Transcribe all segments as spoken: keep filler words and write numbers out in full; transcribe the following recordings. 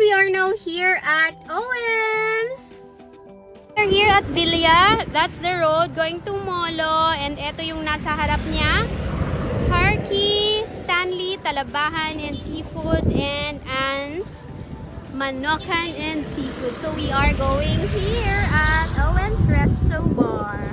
We are now here at Owens. We're here at Villa. That's the road going to Molo. And eto yung nasa harap niya. Harkey, Stanley, Talabahan, and Seafood, and Anne's Manokan and Seafood. So we are going here at Owens Resto Bar.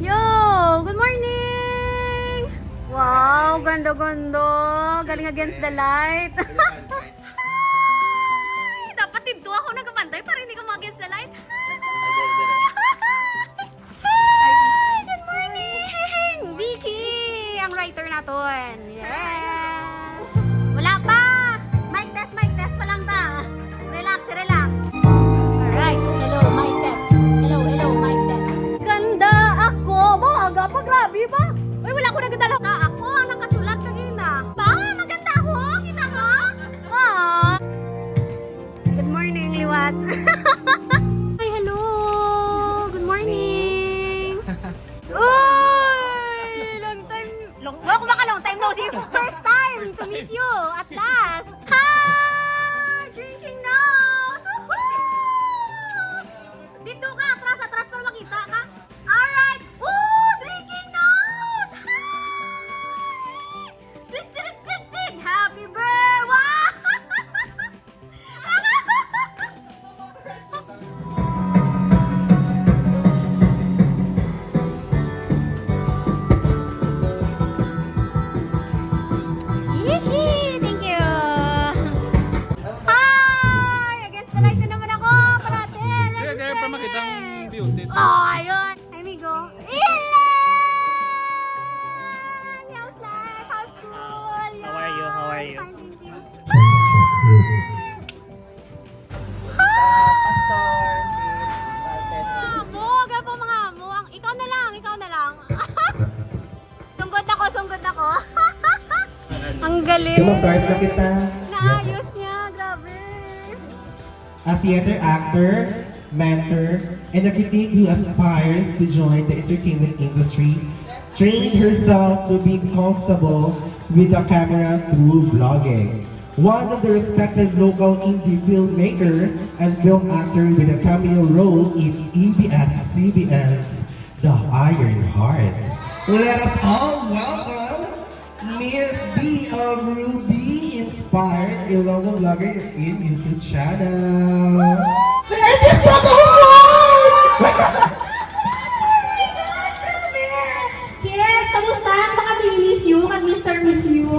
Yo! Good morning! Wow, ganda-ganda. Galing against the light. Hi! Dapat dito ako nagabantay para hindi ka ma-against the light. Hi! Good morning! Vicky! Ang writer naton. Yes! Wala pa! Mic test, mic test pa lang ta. Relax, relax. Alright. Hello, mic test. Hello, hello, mic test. Ganda ako! Baga pa, grabe ba? Uy, wala ko nagdala. Ah, ako ang nakasulat kanina. Ba? Maganda ako? Kita mo? Ah. Good morning, liwat. Ay, hello. Good morning. Uy, long time. Long, well, kumaka long time no see. First time to meet you at last. Hi! Drinking nose! Woohoo! Dito ka, atras, atras para makita ka. Alright. Ooh, drinking nose! Hi! Tik, tik, tik, tik. Happy birthday! Wow! Yee! Thank you! Hi! Against the light na naman ako, parate! Kaya, kaya pa makita ang beauty. Oh, ayun! Hi, amigo! Ilan! How's life? How's school? How are you? How are you? Fine, thank you. Pastor, Pastor. Amo, gwapo mga amo. Ang, ikaw na lang, ikaw na lang. Sunggod na ko, sunggod na ko. Ang galing. Kaya mag-start na kita. Naayos niya, grabe. A theater actor, mentor, and a critic who aspires to join the entertainment industry, trained herself to be comfortable with the camera through vlogging. One of the respected local indie filmmaker and film actor with a cameo role in A B S C B N's The Iron Heart. Let us all welcome Miss D of Ruby Inspired Ilonggo Vlogger in YouTube channel. There is the Yes, kamusta ang mga Mini Miss You kag Mister Miss You?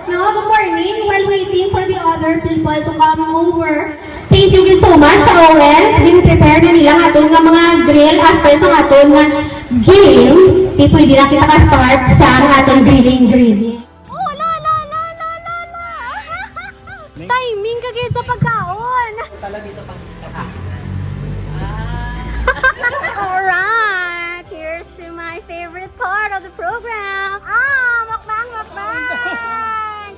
No, good morning. While waiting for the other people to come over, thank you gid so much sa Owens. Gin-prepare na nila ang aton nga mga grill after sa aton nga game. Di pwede na kita ka-start sa aton grilling, grilling. Oh, la, la, la, la, la, la. Timing ka gid sa pagkaon. Talaga sa pagkaon. Alright, here's to my favorite part of the program. Ah, mukbang, mukbang.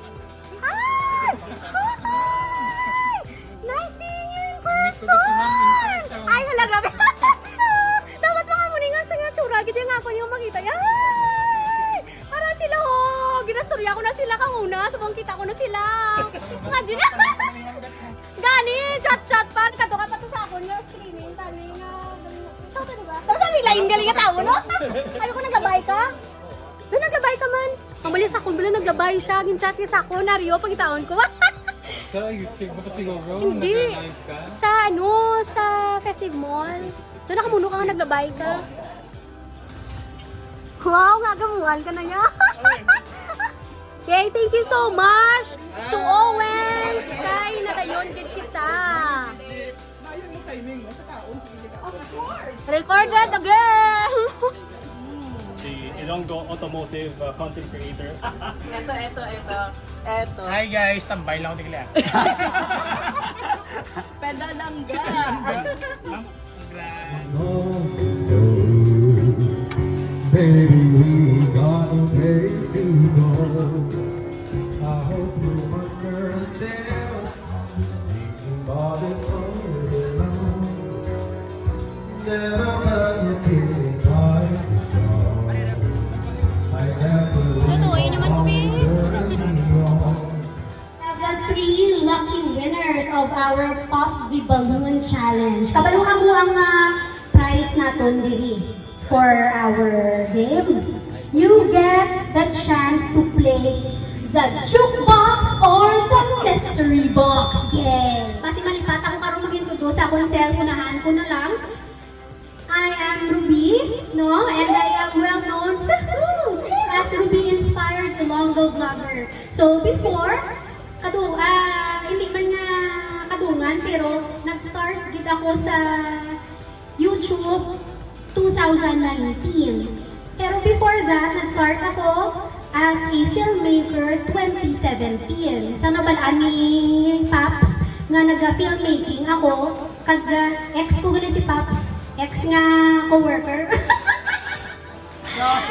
Hi! Hi! Nice seeing you in person! Ay, hala, grabe. Dapat mga muningan sa nga tsura, gid nga ako yung makita. Ay! Para sila, oh! Ginastorya ko na sila kang una, subong kita ko na sila. Imagine. Gani, chat-chat pa. Kadto ka pa to sa akon nga screening, tani nga, ikaw to, di ba? Tapos sabi, lain galing nga tao, no? Sabi ko, naglabay ka? Doon, naglabay ka man. Ang bali sa akon, bala naglabay siya. Gin-chat niya sa akon, Nario, pangitaon ko. Sa YouTube, baka siguro, Hindi. Nag-live ka? Sa, ano, sa Festive Mall. Doon nakamuno ka nga naglabay ka. Wow, nga gamuan ka na niya. Okay, thank you so much to Owens kay nadayon gid kita. Maayo mo timing mo sa taon, sige ka. Recorded again! Si Ilonggo Automotive, uh, Content Creator. Eto, eto, eto. Eto. Hi guys, tambay lang ako, tigli, ah. Pedalangga. Baby, we got a place to go. I hope you understand. I've been thinking about it for a long. Never had a feeling like this long. I never Lutuin naman ko, babe. Of the three lucky winners of our Pop the Balloon Challenge. Kabalo ka mo ang, ah, prize naton diri for our game. You get the chance to play the jukebox or the mystery box game. Basi malipat ako karon mag-introduce sa akong self, unahan ko na lang. I am Ruby, no? And I am well known as Ruby Inspired Ilonggo Vlogger. So before, kadu ah, hindi man nga kadungan, pero nag-start gid ako sa YouTube two thousand nineteen. Pero before that, nag-start ako as a filmmaker twenty seventeen. Sa nabalaan ni Paps nga naga-filmmaking ako, kag, ah, ex ko gali si Paps, ex nga coworker.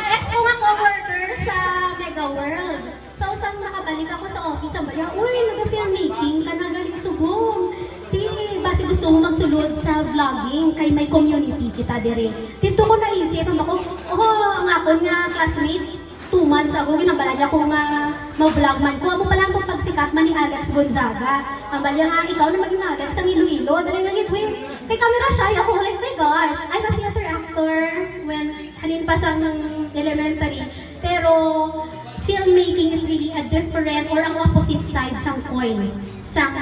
Ex ko nga coworker sa Mega World. So, sang nakabalik ako sa office, ang baya, "Uy, naga-filmmaking ka na, galing subong. Di, basi gusto mo magsulod sa vlogging, kay may community kita dire." Dito ko naisip, ang ako, "Oh, ang akon nga classmate, two months ago, ginambala niya ko nga mag-vlog man ko. Amo pala ang pagsikat man ni Alex Gonzaga." Ang baya nga, "Ikaw na maging Alex ang Iloilo." Dali nga gid, "Uy, kay camera shy ako." Like, "My gosh, I'm a theater actor." When, halin pa sang elementary. Pero filmmaking is really a different or ang opposite side sang coin sang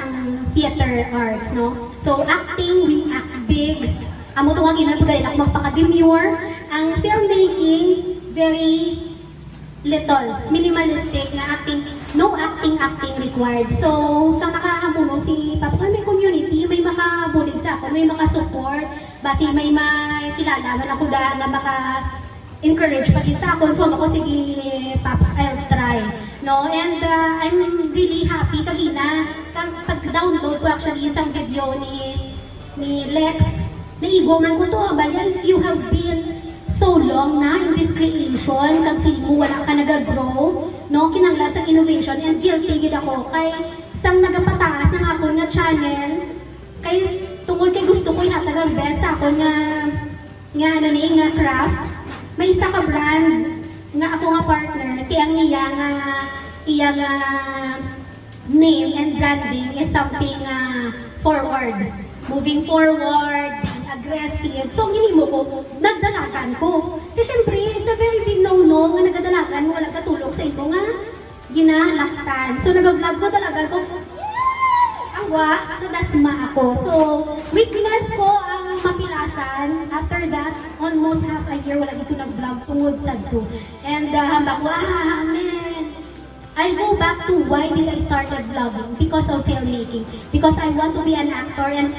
theater arts, no? So, acting, we act big. Amo to nga ginapagayon ako magpaka-demure. Ang filmmaking, very little, minimalistic na acting, no acting, acting required. So, sa nakahamuno si Paps, "Ay, may community, may makabulig sa ako, may makasupport, basi may makilala man ako da nga maka-encourage pa gid sa akon." So, ako, "Sige, Paps, I'll try." No? And, uh, I'm really happy kagina, kag pag-download ko actually isang video ni, ni Lex, naigo man ko to, "Abay, you have been so long na in this creation, kag feeling mo wala ka nagagrow, no? Kinahanglan sa innovation." And guilty gid ako, kay sang nagapataas ang akon nga channel, kay tungod kay gusto ko ihatag ang best sa akon nga, nga ano ni, nga craft. May isa ka brand nga ako nga partner, kay ang iya nga, iya nga name and branding is something, ah, forward. Moving forward, being aggressive. So, ang ginhimo ko, nagdalagan ko. Kay syempre, it's a very big no-no nga nagadalagan mo, wala katulog sa imo nga ginalaktan. So, nag-vlog ko talaga ko, ang wa, nadasma ako. So, witness ko ang mapilasan. After that, almost half a year, wala dito nag-vlog tungod sa to. And, uh, hambak ko, ah, man, I go back to why did I started vlogging, because of filmmaking. Because I want to be an actor, and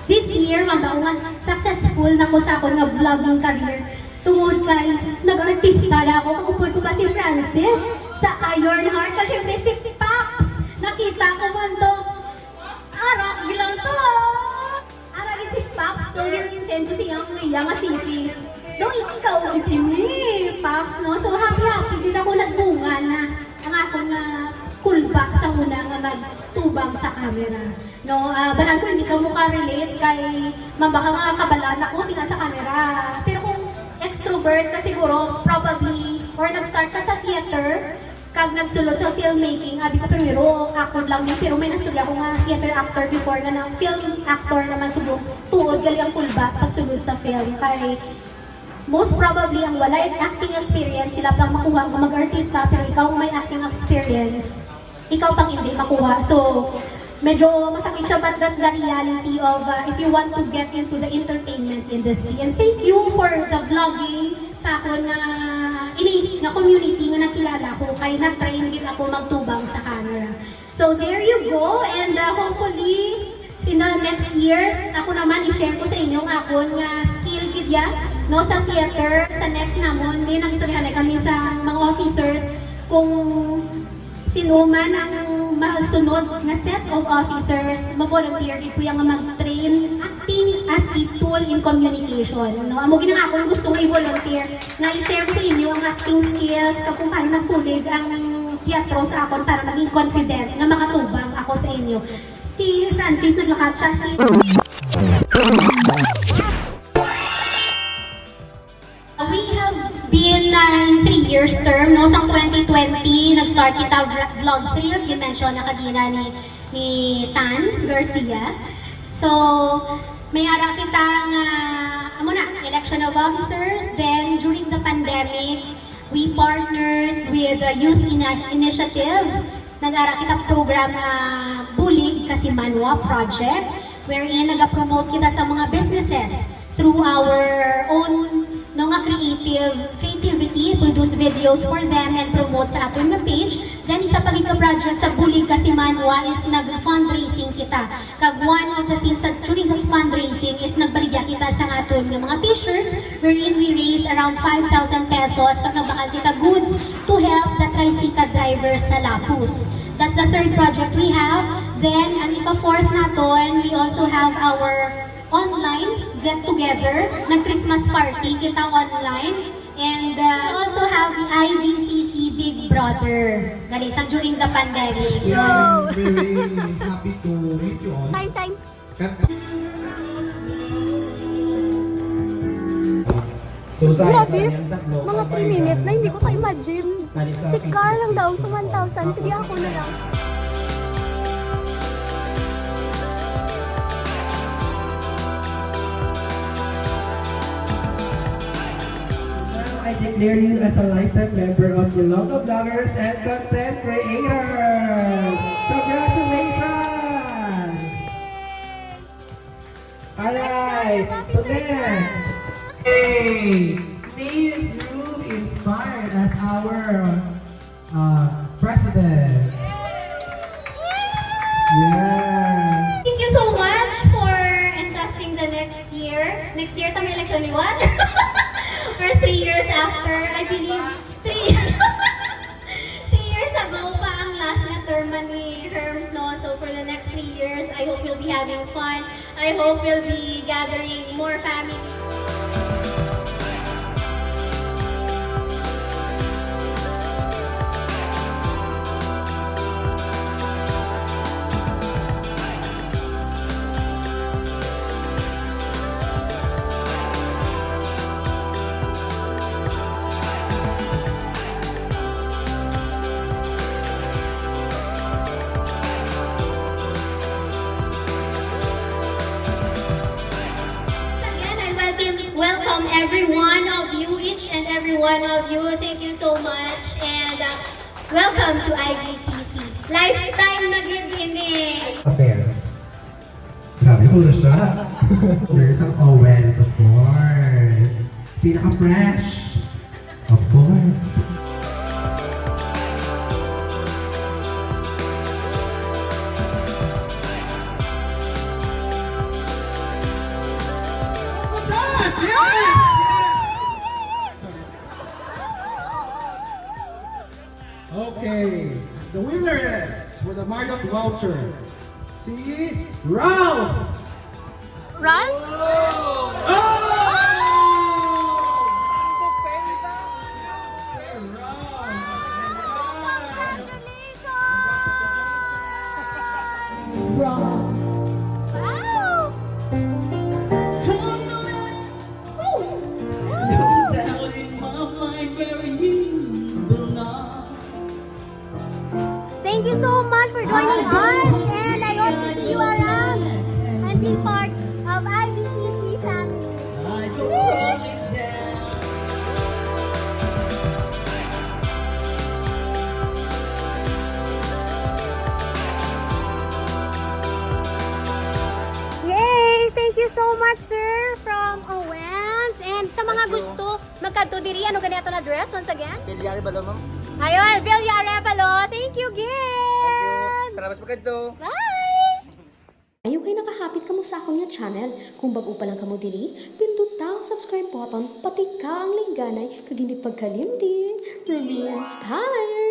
this year, mabao nga successful na ko sa akon nga vlogging career. Tungod kay nag-artista na ako, kag upod ko pa si Francis sa Iron Heart. Kag syempre si Paps, nakita ko man to. Ara, bilang to. Ara, si Paps, so yung insento siya ang iya nga sisi. No, ikaw, si Paps, no? So, happy-happy din ako, nagbunga na ang akon nga kulba sa una nga magtubang sa camera. No, ah, balaan ko hindi ka mo ka-relate kay mabaka nga kabalaan ako, di nga sa camera. Pero kung extrovert ka siguro, probably, or nag-start ka sa theater, kag nagsulod sa filmmaking, abi ko, primero, actor lang din, pero may nastorya ko nga theater actor before nga na film actor naman subong, tuod gali ang kulba pagsulod sa film. Kay most probably, ang walay acting experience, sila pang makuha nga mag-artista, pero ikaw may acting experience, ikaw pang hindi makuha. So, medyo masakit siya, but that's the reality of, uh, if you want to get into the entertainment industry. And thank you for the vlogging sa akon nga, ini, nga community nga nakilala ko, kay na-train gid ako magtubang sa camera. So, there you go. And, uh, hopefully, in the next years, ako naman, i-share ko sa inyo ang akon nga skill gid ya, no, sa theater. Sa next namon, may nag-istoryahanay kami sa mga officers kung sino man ang masunod nga set of officers, ma-volunteer gid ko ya nga mag-train acting as a tool in communication, no? Amo gid ang akon gusto nga i-volunteer, nga i-share ko sa inyo ang acting skills, kag kung paano nagbulig ang teatro sa akon para maging confident nga makatubang ako sa inyo. Si Francis, naglakat siya. We have been, uh, in three years term, no? Sa twenty twenty, nag-start kita vlog, vlog reels. Gin-mention na kagina ni, ni Tan Garcia. So, may ara kita nga, amo na, election of officers. Then, during the pandemic, we partnered with the Youth Ina- Initiative. Nag-ara kita program nga Bulig Kasimanwa Project, wherein nag-promote kita sa mga businesses through our own, no, nga creative, creativity, produce videos for them and promote sa aton nga page. Then, isa pa gid ka project sa Bulig Kasimanwa is nag-fundraising kita. Kag one of the things that during the fundraising is nagbaligya kita sa aton nga mga t-shirts, wherein we raise around five thousand pesos pag nagbakal kita goods to help the tricycle drivers sa Lapus. That's the third project we have. Then, ang ika-fourth naton, we also have our online get-together, nag-Christmas party kita online. And, uh, we also have the I B C C Big Brother. Gali, sa during the pandemic. Yes, very happy to meet you all. Sign, sign. Grabe, mga three minutes na, hindi ko ka-imagine. Si Carl ang daog sa one thousand, pwede ako na lang. Now, I declare you as a lifetime member of the Ilonggo Vloggers and Content Creators. Congratulations! Alright, so next. Hey, Miss Ruby Inspired as our, uh, president. Yes. Thank you so much for entrusting the next year. Next year, tama election ni what? Or three years after, I believe. Three, three years ago pa ang last na term ni Herms, no? So for the next three years, I hope you'll be having fun. I hope we'll be gathering more family. Again, I welcome, welcome every one of you, each and every one of you. Thank you so much, and, uh, welcome to I B C C. Lifetime na gid ini. Affairs. Grabe po na siya. There's an Owens, of course. Pinaka-fresh. Of course. Okay, the winner is, for the Marriott voucher, si Ralph! Ralph? Oh! Wow! Congratulations! Ralph! Wow! Thank you so much for joining us, and I hope to see you around and be part of I B C C family. Cheers! Yay! Thank you so much, sir, from Owens. And sa mga gusto magkadto diri, ano gani aton address once again? Villa Arevalo, ma'am. Ayun, Villa Arevalo. Thank you, Gid. Thank you. Salamat sa pagkadto. Bye! Ayaw kay nakahapit kamo sa akon nga channel. Kung bag-o pa lang kamo diri, pinduta ang subscribe button, patika ang lingganay, kag hindi pagkalimti, remain inspired!